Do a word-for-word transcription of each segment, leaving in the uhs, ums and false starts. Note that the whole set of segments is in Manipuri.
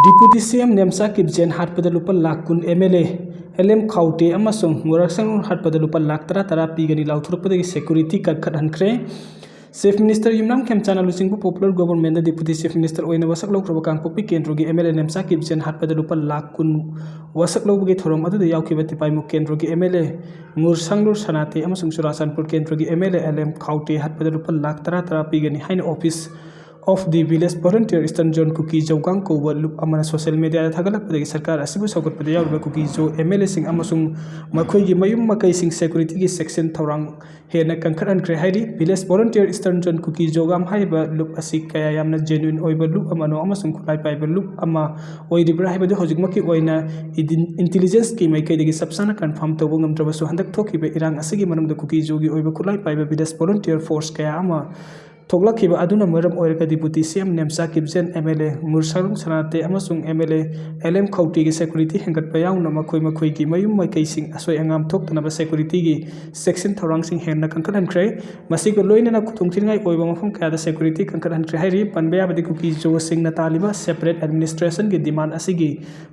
Deputy C M ꯅꯦꯝꯆꯥ ꯀꯤꯞꯖꯦꯟ ꯍꯥꯠꯄꯗ ꯂꯨꯄꯥ ꯂꯥꯈ ꯀꯨꯟ, M L A L M ꯈꯥꯎꯇꯦ ꯑꯃꯁꯨꯡ ꯃꯨꯔꯥꯛꯁꯪ ꯍꯥꯠꯄꯗ ꯂꯨꯄꯥ ꯂꯥꯈ ꯇꯔꯥ ꯇꯔꯥ ꯄꯤꯒꯅꯤ ꯂꯥꯎꯊꯣꯔꯛꯄꯗꯒꯤ security ꯀꯟꯈꯠꯍꯟꯈ꯭ꯔꯦ꯫ Chief Minister ꯌꯨꯝꯅꯥꯝ ꯈꯦꯝꯆꯥꯟꯅ ꯂꯨꯆꯤꯡꯕ Popular Government ꯗ Deputy Chief Minister ꯑꯣꯏꯅ ꯋꯥꯁꯛ ꯂꯧꯈ꯭ꯔꯕ ꯀꯥꯡꯄꯣꯛꯄꯤ ꯀꯦꯟꯗ꯭ꯔꯒꯤ M L A ꯅꯦꯝꯆꯥ ꯀꯤꯞꯖꯦꯟ ꯍꯥꯠꯄꯗ ꯂꯨꯄꯥ ꯂꯥꯈ ꯀꯨꯟ ꯋꯥꯁꯛ ꯂꯧꯕꯒꯤ ꯊꯧꯔꯝ ꯑꯗꯨꯗ ꯌꯥꯎꯈꯤꯕ ꯇꯤꯄꯥꯏꯃꯨꯛ ꯀꯦꯟꯗ꯭ꯔꯒꯤ M L A ꯃꯨꯔꯁꯪꯂꯨꯔ ꯁꯅꯥꯇꯦ ꯑꯃꯁꯨꯡ ꯆꯨꯔꯥꯆꯥꯟꯄꯨꯔ ꯀꯦꯟꯗ꯭ꯔꯒꯤ M L A L M ꯈꯥꯎꯇꯦ ꯍꯥꯠꯄꯗ ꯂꯨꯄꯥ ꯂꯥꯈ ꯇꯔꯥ ꯇꯔꯥ ꯄꯤꯒꯅꯤ ꯍꯥꯏꯅ Office of the Village Volunteer Eastern Zone ꯀꯨꯀꯤ ꯖꯧꯒꯥꯡ ꯀꯧꯕ ꯂꯨꯞ ꯑꯃꯅ social media ꯗ ꯊꯥꯒꯠꯂꯛꯄꯗꯒꯤ ꯁꯔꯀꯥꯔ ꯑꯁꯤꯕꯨ ꯁꯧꯒꯠꯄꯗ ꯌꯥꯎꯔꯤꯕ ꯀꯨꯀꯤ ꯖꯣ M L A ꯁꯤꯡ ꯑꯃꯁꯨꯡ ꯃꯈꯣꯏꯒꯤ ꯃꯌꯨꯝ ꯃꯀꯩꯁꯤꯡ security ꯒꯤ ꯆꯦꯛꯁꯤꯟ ꯊꯧꯔꯥꯡ ꯍꯦꯟꯅ ꯀꯟꯈꯠꯍꯟꯈ꯭ꯔꯦ ꯍꯥꯏꯔꯤ꯫ Village Volunteer Eastern Zone ꯀꯨꯀꯤ ꯖꯣꯒꯥꯝ ꯍꯥꯏꯔꯤꯕ ꯂꯨꯞ ꯑꯁꯤ ꯀꯌꯥ ꯌꯥꯝꯅ genuine ꯑꯣꯏꯕ ꯂꯨꯞ ꯑꯃꯅꯣ ꯑꯃꯁꯨꯡ ꯈꯨꯠꯂꯥꯏ ꯄꯥꯏꯕ ꯂꯨꯞ ꯑꯃ ꯑꯣꯏꯔꯤꯕ꯭ꯔꯥ ꯍꯥꯏꯕꯗꯨ ꯍꯧꯖꯤꯛꯃꯛꯀꯤ ꯑꯣꯏꯅ ꯏꯗꯤꯟ-, intelligence ꯀꯤ ꯃꯥꯏꯀꯩꯗꯒꯤ ꯆꯞ ꯆꯥꯅ confirm ꯇꯧꯕ ꯉꯝꯗ꯭ꯔꯕꯁꯨ, ꯍꯟꯗꯛ ꯊꯣꯛꯈꯤꯕ ꯏꯔꯥꯡ ꯑꯁꯤꯒꯤ ꯃꯅꯨꯡꯗ ꯀꯨꯀꯤ ꯖꯣꯒꯤ ꯑꯣꯏꯕ ꯈꯨꯠꯂꯥꯏ ꯄꯥꯏꯕ village volunteer force ꯀꯌꯥ ꯑꯃ ꯊꯣꯛꯂꯛꯈꯤꯕ ꯑꯗꯨꯅ ꯃꯔꯝ ꯑꯣꯏꯔꯒ Deputy C M Nemcha ꯀꯤꯞꯖꯦꯟ, M L A ꯃꯨꯔꯁꯥꯂꯨꯡ ꯁꯅꯥꯇꯦ ꯑꯃꯁꯨꯡ M L A L M ꯈꯧꯇꯦꯒꯤ security ꯍꯦꯟꯒꯠꯄ ꯌꯥꯎꯅ ꯃꯈꯣꯏ ꯃꯈꯣꯏꯒꯤ ꯃꯌꯨꯝ ꯃꯀꯩꯁꯤꯡ ꯑꯁꯣꯏ ꯑꯉꯥꯝ ꯊꯣꯛꯇꯅꯕ security ꯒꯤ ꯆꯦꯛꯁꯤꯟ ꯊꯧꯔꯥꯡꯁꯤꯡ ꯍꯦꯟꯅ ꯀꯟꯈꯠꯍꯟꯈ꯭ꯔꯦ꯫ ꯃꯁꯤꯒ ꯂꯣꯏꯅꯅ ꯈꯨꯗꯣꯡꯊꯤꯅꯤꯡꯉꯥꯏ ꯑꯣꯏꯕ ꯃꯐꯝ ꯀꯌꯥꯗ security ꯀꯟꯈꯠꯍꯟꯈ꯭ꯔꯦ ꯍꯥꯏꯔꯤ꯫ ꯄꯟꯕ ꯌꯥꯕꯗꯤ ꯀꯨꯀꯤ ꯖꯣꯁꯤꯡꯅ ꯇꯥꯜꯂꯤꯕ separate administration ꯒꯤ demand ꯑꯁꯤꯒꯤ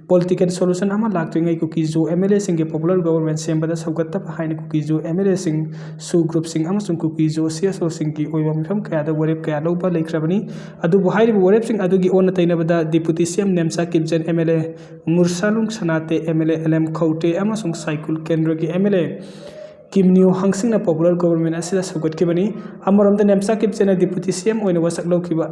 political solution ꯑꯃ ꯂꯥꯛꯇ꯭ꯔꯤꯉꯩ ꯀꯨꯀꯤ ꯖꯣ M L A ꯁꯤꯡꯒꯤ popular government ꯁꯦꯝꯕꯗ ꯁꯧꯒꯠꯇꯕ ꯍꯥꯏꯅ ꯀꯨꯀꯤ ꯖꯣ M L A ꯁꯤꯡ, SoO group ꯁꯤꯡ ꯑꯃꯁꯨꯡ ꯀꯨꯀꯤ ꯖꯣ C S O ꯁꯤꯡꯒꯤ ꯑꯣꯏꯕ ꯃꯤꯐꯝ ꯀꯌꯥꯗ ꯋꯥꯔꯦꯞ ꯀꯌꯥ ꯂꯧꯕ ꯂꯩꯈ꯭ꯔꯕꯅꯤ꯫ ꯑꯗꯨꯕꯨ ꯍꯥꯏꯔꯤꯕ ꯋꯥꯔꯦꯞꯁꯤꯡ ꯑꯗꯨꯒꯤ ꯑꯣꯟꯅ ꯇꯩꯅꯕꯗ Deputy C M Nemcha ꯀꯤꯞꯖꯦꯟ, M L A ꯃꯨꯔꯁꯥꯂꯨꯡ ꯁꯅꯥꯇꯦ, M L A L M ꯈꯧꯇꯦ ꯑꯃꯁꯨꯡ ꯁꯥꯏꯀꯨꯜ ꯀꯦꯟꯗ꯭ꯔꯒꯤ M L A ꯀꯤꯝꯅꯤꯌꯣ ꯍꯥꯡꯁꯤꯡꯅ popular government ꯑꯁꯤꯗ ꯁꯧꯒꯠꯈꯤꯕꯅꯤ꯫ ꯑꯃꯔꯣꯝꯗ ꯅꯦꯝꯆꯥ ꯀꯤꯞꯖꯦꯟꯅ Deputy C M ꯑꯣꯏꯅ ꯋꯥꯁꯛ ꯂꯧꯈꯤꯕ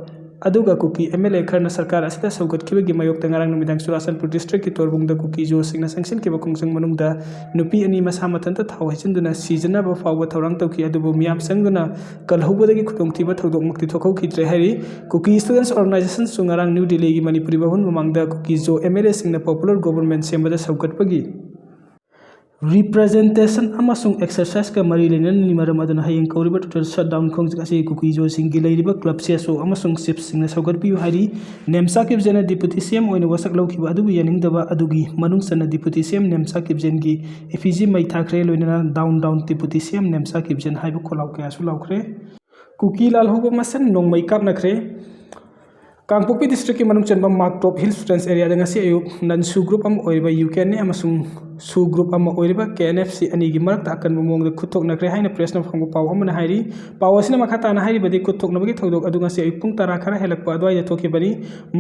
ꯑꯗꯨꯒ ꯀꯨꯀꯤ M L A ꯈꯔꯅ ꯁꯔꯀꯥꯔ ꯑꯁꯤꯗ ꯁꯧꯒꯠꯈꯤꯕꯒꯤ ꯃꯥꯌꯣꯛꯇ ꯉꯔꯥꯡ ꯅꯨꯃꯤꯗꯥꯡ ꯆꯨꯔꯥꯆꯥꯟꯄꯨꯔ district ꯀꯤ ꯇꯣꯔꯕꯨꯡꯗ ꯀꯨꯀꯤ ꯖꯣꯁꯤꯡꯅ ꯆꯪꯁꯤꯟꯈꯤꯕ ꯈꯣꯡꯖꯪ ꯃꯅꯨꯡꯗ ꯅꯨꯄꯤ ꯑꯅꯤ ꯃꯁꯥ ꯃꯊꯟꯇ ꯊꯥꯎ ꯍꯩꯖꯤꯟꯗꯨꯅ ꯁꯤꯖꯅꯕ ꯐꯥꯎꯕ ꯊꯧꯔꯥꯡ ꯇꯧꯈꯤ, ꯑꯗꯨꯕꯨ ꯃꯤꯌꯥꯝ ꯆꯪꯗꯨꯅ ꯀꯜꯍꯧꯕꯗꯒꯤ ꯈꯨꯗꯣꯡꯊꯤꯕ ꯊꯧꯗꯣꯛꯃꯛꯇꯤ ꯊꯣꯛꯍꯧꯈꯤꯗ꯭ꯔꯦ ꯍꯥꯏꯔꯤ꯫ ꯀꯨꯀꯤ Students Organisation ꯁꯨ ꯉꯔꯥꯡ ꯅ꯭ꯌꯨ ꯗꯤꯜꯂꯤꯒꯤ ꯃꯅꯤꯄꯨꯔꯤ ꯚꯕꯟ ꯃꯃꯥꯡꯗ ꯀꯨꯀꯤ ꯖꯣ M L A ꯁꯤꯡꯅ popular government ꯁꯦꯝꯕꯗ ꯁꯧꯒꯠꯄꯒꯤ representation ꯑꯃꯁꯨꯡ exercise ꯀ ꯃꯔꯤ ꯂꯩꯅꯅꯅꯤ꯫ ꯃꯔꯝ ꯑꯗꯨꯅ ꯍꯌꯦꯡ ꯀꯧꯔꯤꯕ total shutdown ꯈꯣꯡꯖꯪ ꯑꯁꯤ ꯀꯨꯀꯤ ꯖꯣꯁꯤꯡꯒꯤ ꯂꯩꯔꯤꯕ club, C S O ꯑꯃꯁꯨꯡ chief ꯁꯤꯡꯅ ꯁꯧꯒꯠꯄꯤꯌꯨ ꯍꯥꯏꯔꯤ꯫ ꯅꯦꯝꯆꯥ ꯀꯤꯞꯖꯦꯟꯅ Deputy C M ꯑꯣꯏꯅ ꯋꯥꯁꯛ ꯂꯧꯈꯤꯕ ꯑꯗꯨꯕꯨ ꯌꯥꯅꯤꯡꯗꯕ ꯑꯗꯨꯒꯤ ꯃꯅꯨꯡ ꯆꯟꯅ Deputy C M Nemcha ꯀꯤꯞꯖꯦꯟꯒꯤ effigy ꯃꯩ ꯊꯥꯈ꯭ꯔꯦ, ꯂꯣꯏꯅꯅ "Down, down, Deputy C M Nemcha ꯀꯤꯞꯖꯦꯟ" ꯍꯥꯏꯕ ꯈꯣꯜꯂꯥꯎ ꯀꯌꯥꯁꯨ ꯂꯥꯎꯈ꯭ꯔꯦ꯫ ꯀꯨꯀꯤ ꯂꯥꯜꯍꯧꯕ ꯃꯁꯦꯟ ꯅꯣꯡꯃꯩ ꯀꯥꯞꯅꯈ꯭ꯔꯦ꯫ ꯀꯥꯡꯄꯣꯛꯄꯤ ꯗꯤꯁꯇ꯭ꯔꯤꯛꯀꯤ ꯃꯅꯨꯡ ꯆꯟꯕ ꯃꯥꯔꯛꯇꯣꯞ ꯍꯤꯜꯁ ꯔꯦꯟꯖ ꯑꯦꯔꯤꯌꯥꯗ ꯉꯁꯤ ꯑꯌꯨꯛ ꯅꯟ ꯁꯨ ꯒ꯭ꯔꯨꯞ ꯑꯃ ꯑꯣꯏꯔꯤꯕ ꯌꯨ ꯀꯦ ꯑꯦꯟ ꯑꯦ ꯑꯃꯁꯨꯡ ꯁꯨ ꯒ꯭ꯔꯨꯞ ꯑꯃ ꯑꯣꯏꯔꯤꯕ ꯀꯦ ꯑꯦꯟ ꯑꯦꯐ ꯁꯤ ꯑꯅꯤꯒꯤ ꯃꯔꯛꯇ ꯑꯀꯟꯕ ꯃꯑꯣꯡꯗ ꯈꯨꯠꯊꯣꯛꯅꯈ꯭ꯔꯦ ꯍꯥꯏꯅ ꯄ꯭ꯔꯦꯁꯅ ꯐꯪꯕ ꯄꯥꯎ ꯑꯃꯅ ꯍꯥꯏꯔꯤ꯫ ꯄꯥꯎ ꯑꯁꯤꯅ ꯃꯈꯥ ꯇꯥꯅ ꯍꯥꯏꯔꯤꯕꯗꯤ, ꯈꯨꯠꯊꯣꯛꯅꯕꯒꯤ ꯊꯧꯗꯣꯛ ꯑꯗꯨ ꯉꯁꯤ ꯑꯌꯨꯛ ꯄꯨꯡ ꯇꯔꯥ ꯈꯔ ꯍꯦꯜꯂꯛꯄ ꯑꯗꯨꯋꯥꯏꯗ ꯊꯣꯛꯈꯤꯕꯅꯤ꯫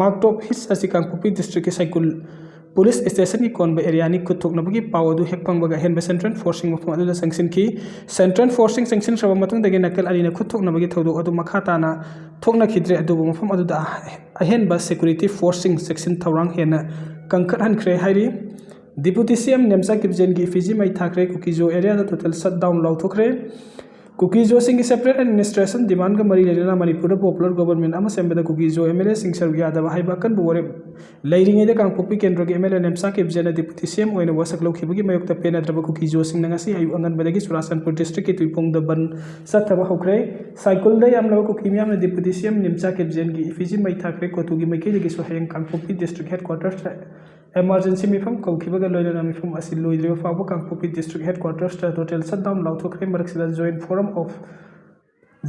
ꯃꯥꯔꯛꯇꯣꯞ ꯍꯤꯜꯁ ꯑꯁꯤ ꯀꯥꯡꯄꯣꯛꯄꯤ ꯗꯤꯁꯇ꯭ꯔꯤꯛꯀꯤ ꯁꯥꯏꯀꯨꯜ ꯄꯨꯂꯤꯁ ꯁ꯭ꯇꯦꯁꯟꯒꯤ ꯀꯣꯟꯕ ꯑꯦꯔꯤꯌꯥꯅꯤ꯫ ꯈꯨꯠꯊꯣꯛꯅꯕꯒꯤ ꯄꯥꯎ ꯑꯗꯨ ꯍꯦꯛ ꯐꯪꯕꯒ ꯑꯍꯦꯟꯕ ꯁꯦꯟꯇ꯭ꯔꯦꯜ ꯐꯣꯔꯁꯁꯤꯡ ꯃꯐꯝ ꯑꯗꯨꯗ ꯆꯪꯁꯤꯟꯈꯤ꯫ ꯁꯦꯟꯇ꯭ꯔꯦꯜ ꯐꯣꯔꯁꯁꯤꯡ ꯆꯪꯁꯤꯟꯈ꯭ꯔꯕ ꯃꯇꯨꯡꯗꯒꯤ ꯅꯥꯀꯜ ꯑꯅꯤꯅ ꯈꯨꯠꯊꯣꯛꯅꯕꯒꯤ ꯊꯧꯗꯣꯛ ꯑꯗꯨ ꯃꯈꯥ ꯇꯥꯅ ꯊꯣꯛꯅꯈꯤꯗ꯭ꯔꯦ꯫ ꯑꯗꯨꯕꯨ ꯃꯐꯝ ꯑꯗꯨꯗ ꯑꯍꯦꯟꯕ ꯁꯦꯀ꯭ꯌꯨꯔꯤꯇꯤ ꯐꯣꯔꯁꯁꯤꯡ ꯆꯦꯛꯁꯤꯟ ꯊꯧꯔꯥꯡ ꯍꯦꯟꯅ ꯀꯟꯈꯠꯍꯟꯈ꯭ꯔꯦ ꯍꯥꯏꯔꯤ꯫ ꯗꯤꯄꯨꯇꯤ ꯁꯤ ꯑꯦꯝ ꯅꯦꯝꯆꯥ ꯀꯤꯞꯖꯦꯟꯒꯤ ꯏꯐꯤꯖꯤ ꯃꯩ ꯊꯥꯈ꯭ꯔꯦ꯫ ꯀꯨꯀꯤꯖꯣ ꯑꯦꯔꯤꯌꯥꯗ ꯇꯣꯇꯦꯜ ꯁꯠ ꯗꯥꯎꯟ ꯂꯥꯎꯊꯣꯛꯈ꯭ꯔꯦ꯫ ꯀꯨꯀꯤꯖꯣꯁꯤꯡꯒꯤ ꯁꯦꯄꯔꯦꯠ ꯑꯦꯗꯃꯤꯅꯤꯁꯇ꯭ꯔꯦꯁꯟ ꯗꯤꯃꯥꯟꯒ ꯃꯔꯤ ꯂꯩꯅꯅ ꯃꯅꯤꯄꯨꯔꯗ ꯄꯣꯄꯨꯂꯔ ꯒꯣꯕꯔꯃꯦꯟ ꯑꯃ ꯁꯦꯝꯕꯗ ꯀꯨꯀꯤꯖꯣ ꯑꯦꯝ ꯑꯦꯜ ꯑꯦꯁꯤꯡ ꯁꯔꯨꯛ ꯌꯥꯗꯕ ꯍꯥꯏꯕ ꯑꯀꯟꯕ ꯋꯥꯔꯦꯞ ꯂꯩꯔꯤꯉꯩꯗ ꯀꯥꯡꯄꯣꯛꯄꯤ ꯀꯦꯟꯗ꯭ꯔꯒꯤ ꯑꯦꯝ ꯑꯦꯜ ꯑꯦ ꯅꯦꯝꯆꯥ ꯀꯤꯞꯖꯦꯟꯅ ꯗꯤꯄꯨꯇꯤ ꯁꯤ ꯑꯦꯝ ꯑꯣꯏꯅ ꯋꯥꯁꯛ ꯂꯧꯈꯤꯕꯒꯤ ꯃꯥꯌꯣꯛꯇ ꯄꯦꯟꯅꯗ꯭ꯔꯕ ꯀꯨꯀꯤꯖꯣꯁꯤꯡꯅ ꯉꯁꯤ ꯑꯌꯨꯛ ꯑꯉꯟꯕꯗꯒꯤ ꯆꯨꯔꯥꯆꯥꯟꯄꯨꯔ ꯗꯤꯁꯇ꯭ꯔꯤꯛꯀꯤ ꯇꯨꯏꯄꯣꯡꯗ ꯕꯟ ꯆꯠꯊꯕ ꯍꯧꯈ꯭ꯔꯦ꯫ ꯁꯥꯏꯀꯨꯜꯗ ꯌꯥꯝꯂꯕ ꯀꯨꯀꯤ ꯃꯤꯌꯥꯝꯅ ꯗꯤꯄꯨꯇꯤ ꯁꯤ ꯑꯦꯝ ꯅꯦꯝꯆꯥ ꯀꯤꯞꯖꯦꯟꯒꯤ ꯏꯐꯤꯖꯤ ꯃꯩ ꯊꯥꯈ꯭ꯔꯦ꯫ ꯀꯣꯇꯨꯒꯤ ꯃꯥꯏꯀꯩꯗꯒꯤꯁꯨ ꯍꯌꯦꯡ ꯀꯥꯡꯄꯣꯛꯄꯤ ꯗꯤꯁꯇ꯭ꯔꯤꯛ ꯍꯦꯗꯀ꯭ꯋꯥꯇꯔꯁꯇ ꯏꯃꯥꯔꯖꯦꯟꯁꯤ ꯃꯤꯐꯝ ꯀꯧꯈꯤꯕꯒ ꯂꯣꯏꯅꯅ ꯃꯤꯐꯝ ꯑꯁꯤ ꯂꯣꯏꯗ꯭ꯔꯤꯕ ꯐꯥꯎꯕ ꯀꯥꯡꯄꯣꯛꯄꯤ ꯗꯤꯁꯇ꯭ꯔꯤꯛ ꯍꯦꯗꯀ꯭ꯋꯥꯇꯔꯁꯇ ꯇꯣꯇꯦꯜ ꯁꯠ ꯗꯥꯎꯟ ꯂꯥꯎꯊꯣꯛꯈ꯭ꯔꯦ꯫ ꯃꯔꯛꯁꯤꯗ joint form of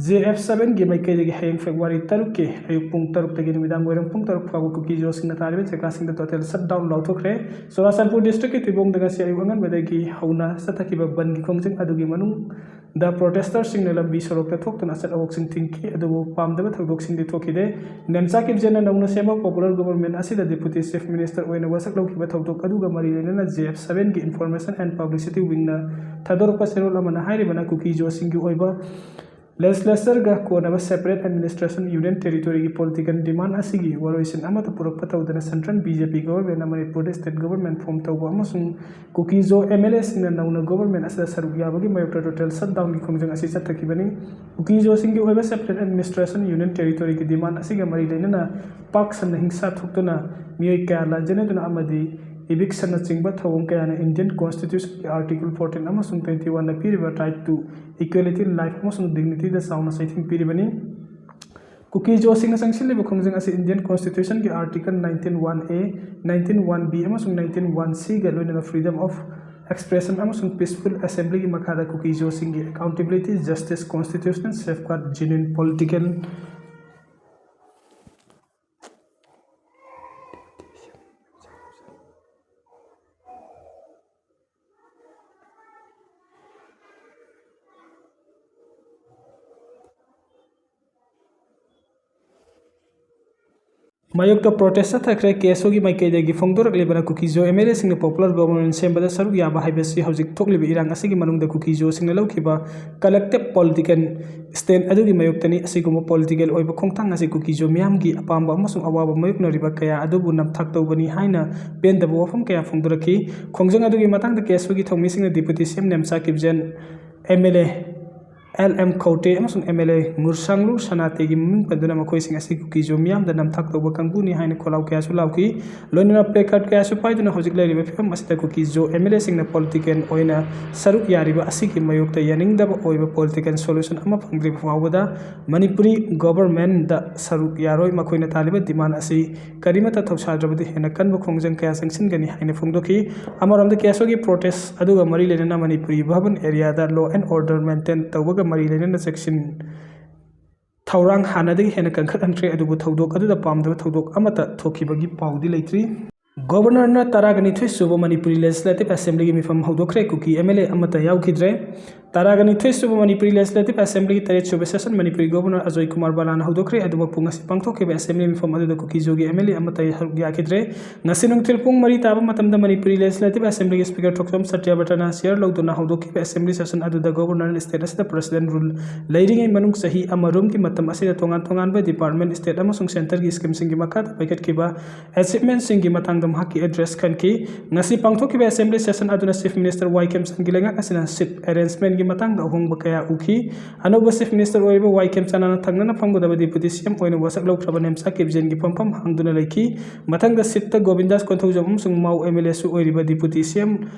J F ꯁꯕꯦꯟꯒꯤ ꯃꯥꯏꯀꯩꯗꯒꯤ ꯍꯌꯦꯡ ꯐꯦꯕ꯭ꯔꯨꯋꯥꯔꯤ ꯇꯔꯨꯛꯀꯤ ꯑꯌꯨꯛ ꯄꯨꯡ ꯇꯔꯨꯛꯇꯒꯤ ꯅꯨꯃꯤꯗꯥꯡ ꯋꯥꯏꯔꯝ ꯄꯨꯡ ꯇꯔꯨꯛ ꯐꯥꯎꯕ ꯀꯨꯀꯤꯖꯣꯁꯤꯡꯅ ꯇꯥꯔꯤꯕ ꯖꯒꯥꯁꯤꯡꯗ ꯇꯣꯇꯦꯜ ꯁꯠ ꯗꯥꯎꯟ ꯂꯥꯎꯊꯣꯛꯈ꯭ꯔꯦ꯫ ꯆꯨꯔꯥꯆꯥꯟꯄꯨꯔ ꯗꯤꯁꯇ꯭ꯔꯤꯛꯀꯤ ꯇꯨꯏꯕꯣꯡꯗ ꯉꯁꯤ ꯑꯌꯨꯛ ꯑꯉꯟꯕꯗꯒꯤ ꯍꯧꯅ ꯆꯠꯊꯈꯤꯕ ꯕꯟꯒꯤ ꯈꯣꯡꯖꯪ ꯑꯗꯨꯒꯤ ꯃꯅꯨꯡꯗ ꯄ꯭ꯔꯣꯇꯦꯁꯇꯔꯁꯤꯡꯅ ꯂꯝꯕꯤ ꯁꯣꯔꯣꯛꯇ ꯊꯣꯛꯇꯨꯅ ꯑꯆꯠ ꯑꯋꯣꯛꯁꯤꯡ ꯊꯤꯡꯈꯤ꯫ ꯑꯗꯨꯕꯨ ꯄꯥꯝꯗꯕ ꯊꯧꯗꯣꯛꯁꯤꯡꯗꯤ ꯊꯣꯛꯈꯤꯗꯦ꯫ ꯅꯦꯝꯆꯥ ꯀꯤꯞꯖꯦꯟꯅ ꯅꯧꯅ ꯁꯦꯝꯕ ꯄꯣꯄꯨꯂꯔ ꯒꯣꯕꯔꯃꯦꯟ ꯑꯁꯤꯗ ꯗꯤꯄꯨꯇꯤ ꯆꯤꯐ ꯃꯤꯅꯤꯁꯇꯔ ꯑꯣꯏꯅ ꯋꯥꯁꯛ ꯂꯧꯈꯤꯕ ꯊꯧꯗꯣꯛ ꯑꯗꯨꯒ ꯃꯔꯤ ꯂꯩꯅꯅ ꯖꯦ ꯑꯦꯐ ꯁꯕꯦꯟꯒꯤ ꯏꯟꯐꯣꯔꯃꯦꯁꯟ ꯑꯦꯟ ꯄꯕ꯭ꯂꯤꯁꯤꯇꯤ ꯋꯤꯡꯅ ꯊꯥꯗꯣꯔꯛꯄ ꯆꯦꯔꯣꯜ ꯑꯃꯅ ꯍꯥꯏꯔꯤꯕꯅ ꯀꯨꯀꯤꯖꯣꯁꯤꯡꯒꯤ ꯑꯣꯏꯕ ꯂꯦꯖꯤꯁꯂꯦꯆꯔꯒ ꯀꯣꯟꯅꯕ ꯁꯦꯄꯔꯦꯠ ꯑꯦꯗꯃꯤꯅꯤꯁꯇ꯭ꯔꯦꯁꯟ ꯌꯨꯅꯤꯌꯟ ꯇꯦꯔꯤꯇꯣꯔꯤꯒꯤ ꯄꯣꯂꯤꯇꯤꯀꯦꯜ ꯗꯤꯃꯥꯟ ꯑꯁꯤꯒꯤ ꯋꯥꯔꯣꯏꯁꯤꯟ ꯑꯃꯠꯇ ꯄꯨꯔꯛꯄ ꯇꯧꯗꯅ ꯁꯦꯟꯇ꯭ꯔꯦꯜ ꯕꯤ ꯖꯦ ꯄꯤ ꯒꯣꯕꯔꯃꯦꯟꯅ ꯃꯅꯤꯄꯨꯔꯗ ꯁ꯭ꯇꯦꯠ ꯒꯣꯕꯔꯃꯦꯟ ꯐꯣꯔꯝ ꯇꯧꯕ ꯑꯃꯁꯨꯡ ꯀꯨꯀꯤꯖꯣ ꯑꯦꯝ ꯑꯦꯜ ꯑꯦꯁꯤꯡꯅ ꯅꯧꯅ ꯒꯣꯕꯔꯃꯦꯟ ꯑꯁꯤꯗ ꯁꯔꯨꯛ ꯌꯥꯕꯒꯤ ꯃꯥꯌꯣꯛꯇ ꯇꯣꯇꯦꯜ ꯁꯠ ꯗꯥꯎꯟꯒꯤ ꯈꯣꯡꯖꯪ ꯑꯁꯤ ꯆꯠꯊꯈꯤꯕꯅꯤ꯫ ꯀꯨꯀꯤꯖꯣꯁꯤꯡꯒꯤ ꯑꯣꯏꯕ ꯁꯦꯄꯔꯦꯠ ꯑꯦꯗꯃꯤꯅꯤꯁꯇ꯭ꯔꯦꯁꯟ ꯌꯨꯅꯤꯌꯟ ꯇꯦꯔꯤꯇꯣꯔꯤꯒꯤ ꯗꯤꯃꯥꯟ ꯑꯁꯤꯒ ꯃꯔꯤ ꯂꯩꯅꯅ ꯄꯥꯛ ꯁꯟꯅ ꯍꯤꯡꯁꯥ ꯊꯣꯛꯇꯨꯅ ꯃꯤꯑꯣꯏ ꯀꯌꯥ ꯂꯥꯟꯖꯦꯟꯅꯗꯨꯅ ꯑꯃꯗꯤ ꯏꯚꯤꯛꯁꯟꯅꯆꯤꯡꯕ ꯊꯧꯑꯣꯡ ꯀꯌꯥꯅ ꯏꯟꯗꯤꯌꯟ ꯀꯣꯟꯁꯇꯤꯇ꯭ꯌꯨꯁꯟꯒꯤ ꯑꯥꯔꯇꯤꯀꯜ ꯐꯣꯔꯇꯤꯟ ꯑꯃꯁꯨꯡ ꯇ꯭ꯋꯦꯟꯇꯤ ꯋꯥꯟꯅ ꯄꯤꯔꯤꯕ ꯔꯥꯏꯠ ꯇꯨ ꯏꯀ꯭ꯋꯦꯂꯤꯇꯤ, ꯂꯥꯏꯐ ꯑꯃꯁꯨꯡ ꯗꯤꯒꯅꯤꯇꯤꯗ ꯆꯥꯎꯅ ꯆꯩꯊꯦꯡ ꯄꯤꯔꯤꯕꯅꯤ꯫ ꯀꯨꯀꯤꯖꯣꯁꯤꯡꯅ ꯆꯪꯁꯤꯜꯂꯤꯕ ꯈꯣꯡꯖꯪ ꯑꯁꯤ ꯏꯟꯗꯤꯌꯟ ꯀꯣꯟꯁꯇꯤꯇ꯭ꯌꯨꯁꯟꯒꯤ ꯑꯥꯔꯇꯤꯀꯜ ꯅꯥꯏꯟꯇꯤꯟ ꯋꯥꯟ ꯑꯦ, ꯅꯥꯏꯟꯇꯤꯟ ꯋꯥꯟ ꯕꯤ ꯑꯃꯁꯨꯡ ꯅꯥꯏꯟꯇꯤꯟ ꯋꯥꯟ ꯁꯤꯒ ꯂꯣꯏꯅꯅ ꯐ꯭ꯔꯤꯗꯝ ꯑꯣꯐ ꯑꯦꯛꯁꯄ꯭ꯔꯦꯁꯟ ꯑꯃꯁꯨꯡ ꯄꯤꯁꯐꯨꯜ ꯑꯦꯁꯦꯝꯕ꯭ꯂꯤꯒꯤ ꯃꯈꯥꯗ ꯀꯨꯀꯤꯖꯣꯁꯤꯡꯒꯤ accountability, justice, constitutional ꯁꯦꯐꯒꯥꯔꯗ, genuine political ꯃꯥꯌꯣꯛꯇ protest ꯆꯠꯊꯈ꯭ꯔꯦ꯫ ꯀꯦ ꯑꯦꯁ ꯑꯣꯒꯤ ꯃꯥꯏꯀꯩꯗꯒꯤ ꯐꯣꯡꯗꯣꯔꯛꯂꯤꯕꯅ ꯀꯨꯀꯤꯖꯣ ꯑꯦꯝ ꯑꯦꯜ ꯑꯦꯁꯤꯡꯅ popular government ꯁꯦꯝꯕꯗ ꯁꯔꯨꯛ ꯌꯥꯕ ꯍꯥꯏꯕꯁꯤ ꯍꯧꯖꯤꯛ ꯊꯣꯛꯂꯤꯕ ꯏꯔꯥꯡ ꯑꯁꯤꯒꯤ ꯃꯅꯨꯡꯗ ꯀꯨꯀꯤꯖꯣꯁꯤꯡꯅ ꯂꯧꯈꯤꯕ collective political stand ꯑꯗꯨꯒꯤ ꯃꯥꯌꯣꯛꯇꯅꯤ꯫ ꯑꯁꯤꯒꯨꯝꯕ political ꯑꯣꯏꯕ ꯈꯣꯡꯊꯥꯡ ꯑꯁꯤ ꯀꯨꯀꯤꯖꯣ ꯃꯤꯌꯥꯝꯒꯤ ꯑꯄꯥꯝꯕ ꯑꯃꯁꯨꯡ ꯑꯋꯥꯕ ꯃꯥꯌꯣꯛꯅꯔꯤꯕ ꯀꯌꯥ ꯑꯗꯨꯕꯨ ꯅꯝꯊꯥꯛ ꯇꯧꯕꯅꯤ ꯍꯥꯏꯅ ꯄꯦꯟꯗꯕ ꯋꯥꯐꯝ ꯀꯌꯥ ꯐꯣꯡꯗꯣꯔꯛꯈꯤ꯫ ꯈꯣꯡꯖꯪ ꯑꯗꯨꯒꯤ ꯃꯇꯥꯡꯗ ꯀꯦ ꯑꯦꯁ ꯑꯣꯒꯤ ꯊꯧꯃꯤꯁꯤꯡꯅ Deputy C M Nemcha ꯀꯤꯞꯖꯦꯟ, M L A L M ꯈꯧꯇꯦ ꯑꯃꯁꯨꯡ M L A ꯉꯨꯔꯁꯥꯡꯂꯨ ꯁꯅꯥꯇꯦꯒꯤ ꯃꯃꯤꯡ ꯄꯟꯗꯨꯅ ꯃꯈꯣꯏꯁꯤꯡ ꯑꯁꯤ ꯀꯨꯀꯤꯖꯣ ꯃꯤꯌꯥꯝꯗ ꯅꯝꯊꯥꯛ ꯇꯧꯕ ꯀꯥꯡꯕꯨꯅꯤ ꯍꯥꯏꯅ ꯈꯣꯜꯂꯥꯎ ꯀꯌꯥꯁꯨ ꯂꯥꯎꯈꯤ꯫ ꯂꯣꯏꯅꯅ placard ꯀꯌꯥꯁꯨ ꯄꯥꯏꯗꯨꯅ ꯍꯧꯖꯤꯛ ꯂꯩꯔꯤꯕ ꯐꯤꯕꯝ ꯑꯁꯤꯗ ꯀꯨꯀꯤꯖꯣ M L A ꯁꯤꯡꯅ political ꯑꯣꯏꯅ ꯁꯔꯨꯛ ꯌꯥꯔꯤꯕ ꯑꯁꯤꯒꯤ ꯃꯥꯌꯣꯛꯇ ꯌꯥꯅꯤꯡꯗꯕ ꯑꯣꯏꯕ political solution ꯑꯃ ꯐꯪꯗ꯭ꯔꯤꯕ ꯐꯥꯎꯕꯗ ꯃꯅꯤꯄꯨꯔꯤ government ꯗ ꯁꯔꯨꯛ ꯌꯥꯔꯣꯏ꯫ ꯃꯈꯣꯏꯅ ꯇꯥꯜꯂꯤꯕ demand ꯑꯁꯤ ꯀꯔꯤꯃꯠꯇ ꯊꯧꯁꯥꯗ꯭ꯔꯕꯗꯤ ꯍꯦꯟꯅ ꯀꯟꯕ ꯈꯣꯡꯖꯪ ꯀꯌꯥ ꯆꯪꯁꯤꯟꯒꯅꯤ ꯍꯥꯏꯅ ꯐꯣꯡꯗꯣꯛꯈꯤ꯫ ꯑꯃꯔꯣꯝꯗ ꯀꯦ ꯑꯦꯁ ꯑꯣꯒꯤ protest ꯑꯗꯨꯒ ꯃꯔꯤ ꯂꯩꯅꯅ Manipuri ꯚꯕꯟ area the law and order maintain ꯇꯧꯕꯒ ꯃꯔꯤ ꯂꯩꯅꯅ ꯆꯦꯛꯁꯤꯟ ꯊꯧꯔꯥꯡ ꯍꯥꯟꯅꯗꯒꯤ ꯍꯦꯟꯅ ꯀꯟꯈꯠꯍꯟꯈ꯭ꯔꯦ, ꯑꯗꯨꯕꯨ ꯊꯧꯗꯣꯛ ꯑꯗꯨꯗ ꯄꯥꯝꯗꯕ ꯊꯧꯗꯣꯛ ꯑꯃꯠꯇ ꯊꯣꯛꯈꯤꯕꯒꯤ ꯄꯥꯎꯗꯤ ꯂꯩꯇ꯭ꯔꯤ꯫ Governor ꯅ ꯇꯔꯥꯒ ꯅꯤꯊꯣꯏ ꯁꯨꯕ ꯃꯅꯤꯄꯨꯔꯤ Legislative Assembly ꯒꯤ ꯃꯤꯐꯝ ꯍꯧꯗꯣꯛꯈ꯭ꯔꯦ꯫ ꯀꯨꯀꯤ M L A ꯑꯃꯠꯇ ꯌꯥꯎꯈꯤꯗ꯭ꯔꯦ꯫ ꯇꯔꯥꯒ ꯅꯤꯊꯣꯏ ꯁꯨꯕ ꯃꯅꯤꯄꯨꯔꯤ Legislative Assembly ꯒꯤ ꯇꯔꯦꯠ ꯁꯨꯕ session ꯃꯅꯤꯄꯨꯔꯤ Governor ꯑꯖꯣꯏ ꯀꯨꯃꯥꯔ ꯕꯂꯥꯅ ꯍꯧꯗꯣꯛꯈ꯭ꯔꯦ꯫ ꯑꯗꯨꯕꯨ ꯉꯁꯤ ꯄꯥꯡꯊꯣꯛꯈꯤꯕ assembly ꯃꯤꯐꯝ ꯑꯗꯨꯗ ꯀꯨꯀꯤꯖꯣꯒꯤ M L A ꯑꯃꯠꯇ ꯁꯔꯨꯛ ꯌꯥꯈꯤꯗ꯭ꯔꯦ꯫ ꯉꯁꯤ ꯅꯨꯡꯊꯤꯜ ꯄꯨꯡ ꯃꯔꯤ ꯇꯥꯕ ꯃꯇꯝꯗ ꯃꯅꯤꯄꯨꯔꯤ Legislative Assembly ꯒꯤ Speaker ꯊꯣꯛꯆꯣꯝ ꯁꯇ꯭ꯌꯕ꯭ꯔꯇꯅ chair ꯂꯧꯗꯨꯅ ꯍꯧꯗꯣꯛꯈꯤꯕ assembly session ꯑꯗꯨꯗ Governor ꯅ state ꯑꯁꯤꯗ President rule ꯂꯩꯔꯤꯉꯩ ꯃꯅꯨꯡ ꯆꯍꯤ ꯑꯃꯔꯣꯝꯒꯤ ꯃꯇꯝ ꯑꯁꯤꯗ ꯇꯣꯉꯥꯟ ꯇꯣꯉꯥꯟꯕ department, state ꯑꯃꯁꯨꯡ centre ꯒꯤ scheme ꯁꯤꯡꯒꯤ ꯃꯈꯥꯗ ꯄꯥꯏꯈꯠꯈꯤꯕ achievement ꯁꯤꯡꯒꯤ ꯃꯇꯥꯡꯗ ꯃꯍꯥꯛꯀꯤ address ꯈꯟꯈꯤ꯫ ꯉꯁꯤ ꯄꯥꯡꯊꯣꯛꯈꯤꯕ assembly session ꯑꯗꯨꯅ Chief Minister ꯋꯥꯏ ꯈꯦꯝꯆꯥꯟꯒꯤ ꯂꯩꯉꯥꯛ ꯑꯁꯤꯅ seat arrangement ꯒꯤ ꯃꯇꯥꯡꯗ ꯑꯍꯣꯡꯕ ꯀꯌꯥ ꯎꯈꯤ꯫ ꯑꯅꯧꯕ Chief Minister ꯑꯣꯏꯔꯤꯕ ꯋꯥꯏ ꯈꯦꯝꯆꯥꯟꯅ ꯊꯪꯅꯅ ꯐꯝꯒꯗꯕ Deputy C M ꯑꯣꯏꯅ ꯋꯥꯁꯛ ꯂꯧꯈ꯭ꯔꯕ ꯅꯦꯝꯆꯥ ꯀꯤꯞꯖꯦꯟꯒꯤ ꯐꯝꯐꯝ ꯍꯥꯡꯗꯨꯅ ꯂꯩꯈꯤ꯫ ꯃꯊꯪꯗ seat ꯇ ꯒꯣꯕꯤꯟꯗꯥꯁ ꯀꯣꯟꯊꯧꯖꯝ ꯑꯃꯁꯨꯡ ꯃꯥꯎ M L A ꯁꯨ ꯑꯣꯏꯔꯤꯕ Deputy C M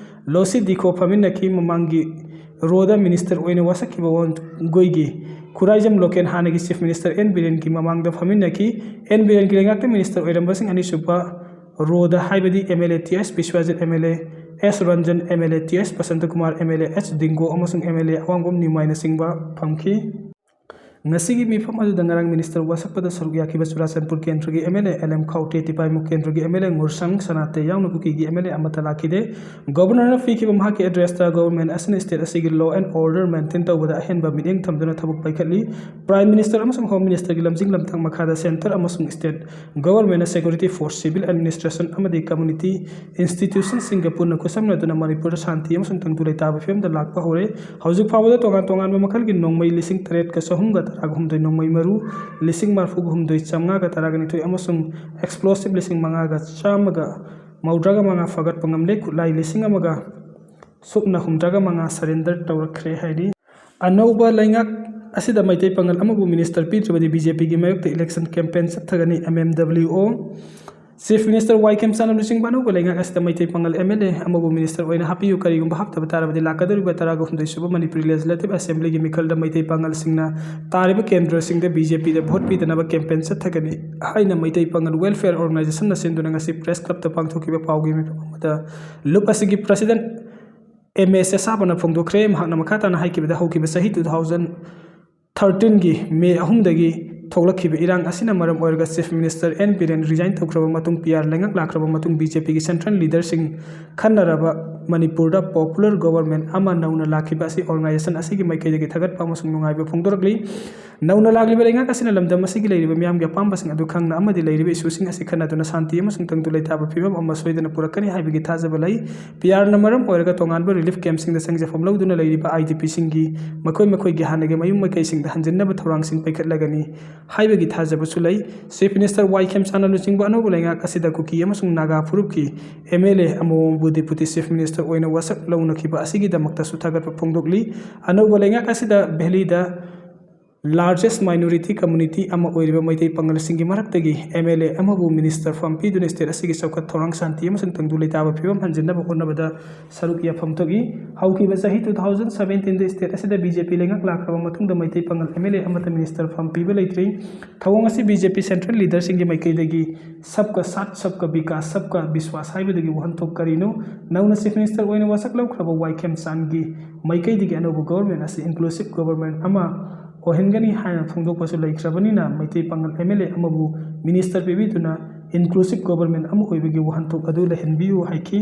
ꯂꯣꯁꯤ ꯗꯤꯈꯣ ꯐꯝꯃꯤꯟꯅꯈꯤ꯫ ꯃꯃꯥꯡꯒꯤ row ꯗ minister ꯑꯣꯏꯅ ꯋꯥꯁꯛꯈꯤꯕ ꯋꯥꯟꯒꯣꯏꯒꯤ ꯈꯨꯔꯥꯏꯖꯝ ꯂꯣꯀꯦꯟ ꯍꯥꯟꯅꯒꯤ Chief Minister ꯑꯦꯟ ꯕꯤꯔꯦꯟꯒꯤ ꯃꯃꯥꯡꯗ ꯐꯝꯃꯤꯟꯅꯈꯤ꯫ ꯑꯦꯟ ꯕꯤꯔꯦꯟꯒꯤ ꯂꯩꯉꯥꯛꯇ minister ꯑꯣꯏꯔꯝꯕꯁꯤꯡ ꯑꯅꯤꯁꯨꯕ row ꯗ ꯍꯥꯏꯕꯗꯤ M L A T S Biswajit, M L A S Ranjan, M L A T S Basantakumar, M L A S Dingo ꯑꯃꯁꯨꯡ M L A ꯑꯋꯥꯡꯕꯝ ꯅꯤꯃꯥꯏꯅꯆꯤꯡꯕ ꯐꯝꯈꯤ꯫ ꯉꯁꯤꯒꯤ ꯃꯤꯐꯝ ꯑꯗꯨꯗ ꯉꯔꯥꯡ ꯃꯤꯅꯤꯁꯇꯔ ꯋꯥꯁꯛꯄꯗ ꯁꯔꯨꯛ ꯌꯥꯈꯤꯕ ꯆꯨꯔꯥꯆꯥꯟꯄꯨꯔ ꯀꯦꯟꯗ꯭ꯔꯒꯤ M L A L M Khaute, Tipaimukh ꯀꯦꯟꯗ꯭ꯔꯒꯤ ꯑꯦꯝ ꯑꯦꯜ ꯑꯦ ꯉꯨꯔꯁꯪ ꯁꯅꯥꯇꯦ ꯌꯥꯎꯅ ꯀꯨꯀꯤꯒꯤ ꯑꯦꯝ ꯑꯦꯜ ꯑꯦ ꯑꯃꯠꯇ ꯂꯥꯛꯈꯤꯗꯦ꯫ ꯒꯣꯕꯔꯅꯔꯅ ꯄꯤꯈꯤꯕ ꯃꯍꯥꯛꯀꯤ ꯑꯦꯗ꯭ꯔꯦꯁꯇ ꯒꯣꯕꯔꯃꯦꯟ ꯑꯁꯤꯅ ꯁ꯭ꯇꯦꯠ ꯑꯁꯤꯒꯤ ꯂꯣ ꯑꯦꯟ ꯑꯣꯔꯗꯔ ꯃꯦꯟꯇꯦꯟ ꯇꯧꯕꯗ ꯑꯍꯦꯟꯕ ꯃꯤꯠꯌꯦꯡ ꯊꯝꯗꯨꯅ ꯊꯕꯛ ꯄꯥꯏꯈꯠꯂꯤ꯫ ꯄ꯭ꯔꯥꯏꯝ ꯃꯤꯅꯤꯁꯇꯔ ꯑꯃꯁꯨꯡ ꯍꯣꯝ ꯃꯤꯅꯤꯁꯇꯔꯒꯤ ꯂꯝꯖꯤꯡ ꯂꯝꯊꯥꯛ ꯃꯈꯥꯗ ꯁꯦꯟꯇꯔ ꯑꯃꯁꯨꯡ ꯁ꯭ꯇꯦꯠ ꯒꯣꯕꯔꯃꯦꯟꯅ ꯁꯦꯀ꯭ꯌꯨꯔꯤꯇꯤ ꯐꯣꯔꯁ, ꯁꯤꯚꯤꯜ ꯑꯦꯗꯃꯤꯅꯤꯁꯇ꯭ꯔꯦꯁꯟ ꯑꯃꯗꯤ ꯀꯝꯃ꯭ꯌꯨꯅꯤꯇꯤ ꯏꯟꯁꯇꯤꯇ꯭ꯌꯨꯁꯟꯁꯤꯡꯒ ꯄꯨꯟꯅ ꯈꯨꯠꯁꯝꯅꯗꯨꯅ ꯃꯅꯤꯄꯨꯔꯗ ꯁꯥꯟꯇꯤ ꯑꯃꯁꯨꯡ ꯇꯪꯗꯨ ꯂꯩꯇꯥꯕ ꯐꯤꯕꯝꯗ ꯂꯥꯛꯄ ꯍꯧꯔꯦ꯫ ꯍꯧꯖꯤꯛ ꯐꯥꯎꯕꯗ ꯇꯣꯉꯥꯟ ꯇꯣꯉꯥꯟꯕ ꯃꯈꯜꯒꯤ ꯅꯣꯡꯃꯩ ꯂꯤꯁꯤꯡ ꯇꯔꯦꯠꯀ ꯆꯍꯨꯝꯒ ꯇꯔꯥꯒ ꯍꯨꯝꯗꯣꯏ, ꯅꯣꯡꯃꯩ ꯃꯔꯨ ꯂꯤꯁꯤꯡ ꯃꯔꯤꯐꯨꯒ ꯍꯨꯝꯗꯣꯏ ꯆꯥꯝꯃꯉꯥꯒ ꯇꯔꯥꯒ ꯅꯤꯊꯣꯏ ꯑꯃꯁꯨꯡ ꯑꯦꯛꯁꯄ꯭ꯂꯣꯁꯤꯞ ꯂꯤꯁꯤꯡ ꯃꯉꯥꯒ ꯆꯥꯝꯃꯒ ꯃꯧꯗ꯭ꯔꯥꯒ ꯃꯉꯥ ꯐꯥꯒꯠꯄ ꯉꯝꯂꯦ꯫ ꯈꯨꯠꯂꯥꯏ ꯂꯤꯁꯤꯡ ꯑꯃꯒ ꯁꯨꯞꯅ ꯍꯨꯝꯗ꯭ꯔꯥꯒ ꯃꯉꯥ ꯁꯔꯦꯟꯗꯔ ꯇꯧꯔꯛꯈ꯭ꯔꯦ ꯍꯥꯏꯔꯤ꯫ ꯑꯅꯧꯕ ꯂꯩꯉꯥꯛ ꯑꯁꯤꯗ ꯃꯩꯇꯩ ꯄꯥꯉꯜ ꯑꯃꯕꯨ ꯃꯤꯅꯤꯁꯇꯔ ꯄꯤꯗ꯭ꯔꯕꯗꯤ ꯕꯤ ꯖꯦ ꯄꯤꯒꯤ ꯃꯥꯌꯣꯛꯇ ꯏꯂꯦꯛꯁꯟ ꯀꯦꯝꯄꯦꯟ ꯆꯠꯊꯒꯅꯤ, M M W O. Chief minister Y ꯈꯦꯝꯆꯥꯟꯅ ꯂꯨꯆꯤꯡꯕ ꯑꯅꯧꯕ ꯂꯩꯉꯥꯛ ꯑꯁꯤꯗ Meitei Pangal M L A ꯑꯃꯕꯨ ꯃꯤꯅꯤꯁꯇꯔ ꯑꯣꯏꯅ ꯍꯥꯞꯄꯤꯌꯨ꯫ ꯀꯔꯤꯒꯨꯝꯕ ꯍꯥꯞꯇꯕ ꯇꯥꯔꯕꯗꯤ ꯂꯥꯛꯀꯗꯧꯔꯤꯕ ꯇꯔꯥꯒ ꯍꯨꯝꯗꯣꯏ ꯁꯨꯕ ꯃꯅꯤꯄꯨꯔꯤ ꯂꯦꯖꯤꯁꯂꯦꯇꯤꯚ ꯑꯦꯁꯦꯝꯕ꯭ꯂꯤꯒꯤ ꯃꯤꯈꯜꯗ ꯃꯩꯇꯩ ꯄꯥꯉꯜꯁꯤꯡꯅ ꯇꯥꯔꯤꯕ ꯀꯦꯟꯗ꯭ꯔꯁꯤꯡꯗ ꯕꯤ ꯖꯦ ꯄꯤꯗ ꯚꯣꯠ ꯄꯤꯗꯅꯕ ꯀꯦꯝꯄꯦꯟ ꯆꯠꯊꯒꯅꯤ ꯍꯥꯏꯅ ꯃꯩꯇꯩ ꯄꯥꯉꯜ ꯋꯦꯜꯐꯤꯌꯔ ꯑꯣꯔꯒꯅꯥꯏꯖꯦꯁꯟꯅ ꯁꯤꯟꯗꯨꯅ ꯉꯁꯤ ꯄ꯭ꯔꯦꯁ ꯀ꯭ꯂꯕꯇ ꯄꯥꯡꯊꯣꯛꯈꯤꯕ ꯄꯥꯎꯒꯤ ꯃꯤꯐꯝ ꯑꯃꯗ ꯂꯨꯞ ꯑꯁꯤꯒꯤ ꯄ꯭ꯔꯁꯤꯗꯦꯟꯠ ꯑꯦꯝ ꯑꯦ ꯁꯦꯁꯥꯕꯅ ꯐꯣꯡꯗꯣꯛꯈ꯭ꯔꯦ꯫ ꯃꯍꯥꯛꯅ ꯃꯈꯥ ꯇꯥꯅ ꯍꯥꯏꯈꯤꯕꯗ, ꯍꯧꯈꯤꯕ ꯆꯍꯤ ꯇꯨ ꯊꯥꯎꯖꯟ ꯊꯥꯔꯇꯤꯟꯒꯤ ꯃꯦ ꯑꯍꯨꯝꯗꯒꯤ ꯊꯣꯛꯂꯛꯈꯤꯕ ꯏꯔꯥꯡ ꯑꯁꯤꯅ ꯃꯔꯝ ꯑꯣꯏꯔꯒ chief minister N Biren resign ꯇꯧꯈ꯭ꯔꯕ ꯃꯇꯨꯡ, ꯄꯤ ꯑꯥꯔ ꯂꯩꯉꯥꯛ ꯂꯥꯛꯈ꯭ꯔꯕ ꯃꯇꯨꯡ, ꯕꯤ ꯖꯦ ꯄꯤꯒꯤ ꯁꯦꯟꯇ꯭ꯔꯦꯜ ꯂꯤꯗꯔꯁꯤꯡ ꯈꯟꯅꯔꯕ ꯃꯅꯤꯄꯨꯔꯗ ꯄꯣꯄꯨꯂꯔ ꯒꯣꯕꯔꯃꯦꯟ ꯑꯃ ꯅꯧꯅ ꯂꯥꯛꯈꯤꯕ ꯑꯁꯤ ꯑꯣꯔꯒꯅꯥꯏꯖꯦꯁꯟ ꯑꯁꯤꯒꯤ ꯃꯥꯏꯀꯩꯗꯒꯤ ꯊꯥꯒꯠꯄ ꯑꯃꯁꯨꯡ ꯅꯨꯡꯉꯥꯏꯕ ꯐꯣꯡꯗꯣꯔꯛꯂꯤ꯫ ꯅꯧꯅ ꯂꯥꯛꯂꯤꯕ ꯂꯩꯉꯥꯛ ꯑꯁꯤꯅ ꯂꯝꯗꯝ ꯑꯁꯤꯒꯤ ꯂꯩꯔꯤꯕ ꯃꯤꯌꯥꯝꯒꯤ ꯑꯄꯥꯝꯕꯁꯤꯡ ꯑꯗꯨ ꯈꯪꯅ ꯑꯃꯗꯤ ꯂꯩꯔꯤꯕ ꯏꯁꯨꯁꯤꯡ ꯑꯁꯤ ꯈꯟꯅꯗꯨꯅ ꯁꯥꯟꯇꯤ ꯑꯃꯁꯨꯡ ꯇꯪꯗꯨ ꯂꯩꯇꯥꯕ ꯐꯤꯕꯝ ꯑꯃ ꯁꯣꯏꯗꯅ ꯄꯨꯔꯛꯀꯅꯤ ꯍꯥꯏꯕꯒꯤ ꯊꯥꯖꯕ ꯂꯩ꯫ ꯄꯤ ꯑꯥꯔꯅ ꯃꯔꯝ ꯑꯣꯏꯔꯒ ꯇꯣꯉꯥꯟꯕ ꯔꯤꯂꯤꯐ ꯀꯦꯝꯞꯁꯤꯡꯗ ꯆꯪꯖꯐꯝ ꯂꯧꯗꯨꯅ ꯂꯩꯔꯤꯕ ꯑꯥꯏ ꯗꯤ ꯄꯤꯁꯤꯡꯒꯤ ꯃꯈꯣꯏ ꯃꯈꯣꯏꯒꯤ ꯍꯥꯟꯅꯒꯤ ꯃꯌꯨꯝ ꯃꯀꯩꯁꯤꯡꯗ ꯍꯟꯖꯤꯟꯅꯕ ꯊꯧꯔꯥꯡꯁꯤꯡ ꯄꯥꯏꯈꯠꯂꯒꯅꯤ ꯍꯥꯏꯕꯒꯤ ꯊꯥꯖꯕꯁꯨ ꯂꯩ꯫ ꯆꯤꯐ ꯃꯤꯅꯤꯁꯇꯔ ꯋꯥꯏ ꯈꯦꯝꯆꯥꯟꯅ ꯂꯨꯆꯤꯡꯕ ꯑꯅꯧꯕ ꯂꯩꯉꯥꯛ ꯑꯁꯤꯗ ꯀꯨꯀꯤ ꯑꯃꯁꯨꯡ ꯅꯥꯒꯥ ꯐꯨꯔꯨꯞꯀꯤ ꯑꯦꯝ ꯑꯦꯜ ꯑꯦ ꯑꯃꯃꯝꯕꯨ ꯗꯤꯄꯨꯇꯤ ꯆꯤꯐ ꯃꯤꯅꯤꯁꯇꯔ ꯑꯣꯏꯅ ꯋꯥꯁꯛ ꯂꯧꯅꯈꯤꯕ ꯑꯁꯤꯒꯤꯗꯃꯛꯇꯁꯨ ꯊꯥꯒꯠꯄ ꯐꯣꯡꯗꯣꯛꯂꯤ꯫ ꯑꯅꯧꯕ ꯂꯩꯉꯥꯛ ꯑꯁꯤꯗ ꯚꯦꯂꯤꯗ ꯂꯥꯔꯖꯦꯁ ꯃꯥꯏꯅꯣꯔꯤꯇꯤ ꯀꯝꯃ꯭ꯌꯨꯅꯤꯇꯤ ꯑꯃ ꯑꯣꯏꯔꯤꯕ ꯃꯩꯇꯩ ꯄꯥꯉꯜꯁꯤꯡꯒꯤ ꯃꯔꯛꯇꯒꯤ ꯑꯦꯝ ꯑꯦꯜ ꯑꯦ ꯑꯃꯕꯨ ꯃꯤꯅꯤꯁꯇꯔ ꯐꯝ ꯄꯤꯗꯨꯅ ꯁ꯭ꯇꯦꯠ ꯑꯁꯤꯒꯤ ꯆꯥꯎꯈꯠ ꯊꯧꯔꯥꯡ, ꯁꯥꯟꯇꯤ ꯑꯃꯁꯨꯡ ꯇꯪꯗꯨ ꯂꯩꯇꯥꯕ ꯐꯤꯕꯝ ꯍꯟꯖꯤꯟꯅꯕ ꯍꯣꯠꯅꯕꯗ ꯁꯔꯨꯛ ꯌꯥꯐꯝ ꯊꯣꯛꯏ꯫ ꯍꯧꯈꯤꯕ ꯆꯍꯤ ꯇꯨ ꯊꯥꯎꯖꯟ ꯁꯕꯦꯟꯇꯤꯟꯗ ꯁ꯭ꯇꯦꯠ ꯑꯁꯤꯗ ꯕꯤ ꯖꯦ ꯄꯤ ꯂꯩꯉꯥꯛ ꯂꯥꯛꯈ꯭ꯔꯕ ꯃꯇꯨꯡꯗ ꯃꯩꯇꯩ ꯄꯥꯉꯜ ꯑꯦꯝ ꯑꯦꯜ ꯑꯦ ꯑꯃꯠꯇ ꯃꯤꯅꯤꯁꯇꯔ ꯐꯝ ꯄꯤꯕ ꯂꯩꯇ꯭ꯔꯤ꯫ ꯊꯧꯑꯣꯡ ꯑꯁꯤ ꯕꯤ ꯖꯦ ꯄꯤ ꯁꯦꯟꯇ꯭ꯔꯦꯜ ꯂꯤꯗꯔꯁꯤꯡꯒꯤ ꯃꯥꯏꯀꯩꯗꯒꯤ ꯁꯕꯀꯥ ꯁꯥꯊ, ꯁꯕꯀꯥ ꯕꯤꯀꯥꯁ, ꯁꯕꯀꯥ ꯕꯤꯁ꯭ꯋꯥꯁ ꯍꯥꯏꯕꯗꯒꯤ ꯋꯥꯍꯟꯊꯣꯛ ꯀꯔꯤꯅꯣ? ꯅꯧꯅ ꯆꯤꯐ ꯃꯤꯅꯤꯁꯇꯔ ꯑꯣꯏꯅ ꯋꯥꯁꯛ ꯂꯧꯈ꯭ꯔꯕ ꯋꯥꯏ ꯈꯦꯝꯆꯥꯟꯒꯤ ꯃꯥꯏꯀꯩꯗꯒꯤ ꯑꯅꯧꯕ ꯒꯣꯕꯔꯃꯦꯟ ꯑꯁꯤ ꯏꯟꯀ꯭ꯂꯨꯁꯤꯚ ꯒꯣꯕꯔꯃꯦꯟ ꯑꯃ ꯑꯣꯏꯍꯟꯒꯅꯤ ꯍꯥꯏꯅ ꯐꯣꯡꯗꯣꯛꯄꯁꯨ ꯂꯩꯈ꯭ꯔꯕꯅꯤꯅ, ꯃꯩꯇꯩ ꯄꯥꯉꯜ M L A ꯑꯃꯕꯨ minister ꯄꯤꯕꯤꯗꯨꯅ inclusive government ꯑꯃ ꯑꯣꯏꯕꯒꯤ ꯋꯥꯍꯟꯊꯣꯛ ꯑꯗꯨ ꯂꯩꯍꯟꯕꯤꯌꯨ ꯍꯥꯏꯈꯤ꯫